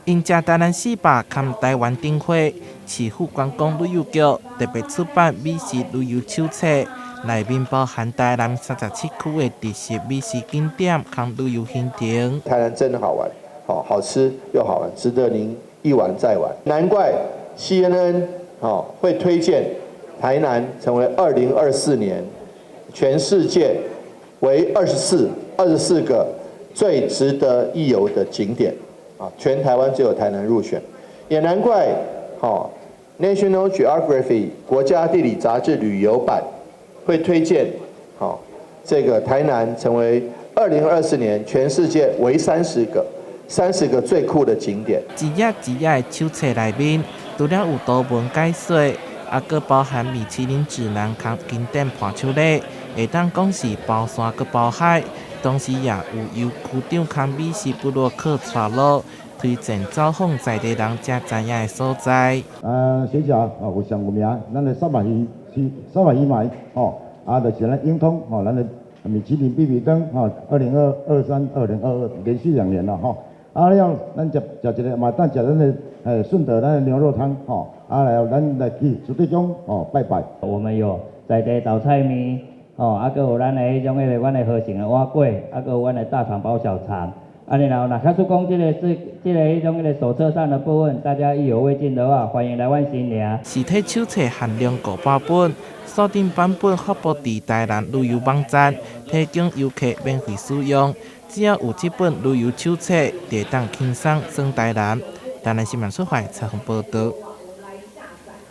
𪜶食台南四百崁台灣燈會，市府觀光旅遊局特別出版美食旅遊手冊，內面包含台南37區的特色美食景點崁旅遊行程。台南真的好玩，好好吃又好玩，值得您一玩再玩。難怪 CNN 哦會推薦台南成為2024年全世界為24個最值得一遊的景點。啊，全台灣只有台南入選，也難怪，吼 National Geography 國家地理雜誌旅遊版會推薦，吼這個台南成為2024年全世界為三十個最酷的景點。一頁一頁的手冊內面，除了有圖文解說，猶閣包含米其林指南崁經典伴手禮，會當講是包山閣包海。同時也有由區長崁美食部落客帶路，推薦走訪在地人才知影的所在。水餃哦，有上有名，咱的虱目魚是虱目魚糜吼，啊，就是咱永通吼，咱的米其林必比登吼，2023、2022連續2年了吼。啊了，咱食食一个嘛，當食咱的順德咱的牛肉湯吼，啊來咱來去慈濟宮吼拜拜。我們有在地豆菜麵。哦，啊，閣有咱的彼種彼個阮的禾成的碗粿，啊，閣有阮的大腸包小腸。啊，然後若假使講這個這這個彼種彼個手冊上的部分，大家意猶未盡的話，歡迎來阮新營。實體手冊限量500本，鎖定版本發布佇台南旅遊網站，提供遊客免費使用。只要有這本旅遊手冊，就會當輕鬆耍台南。台南新聞出發採訪報導。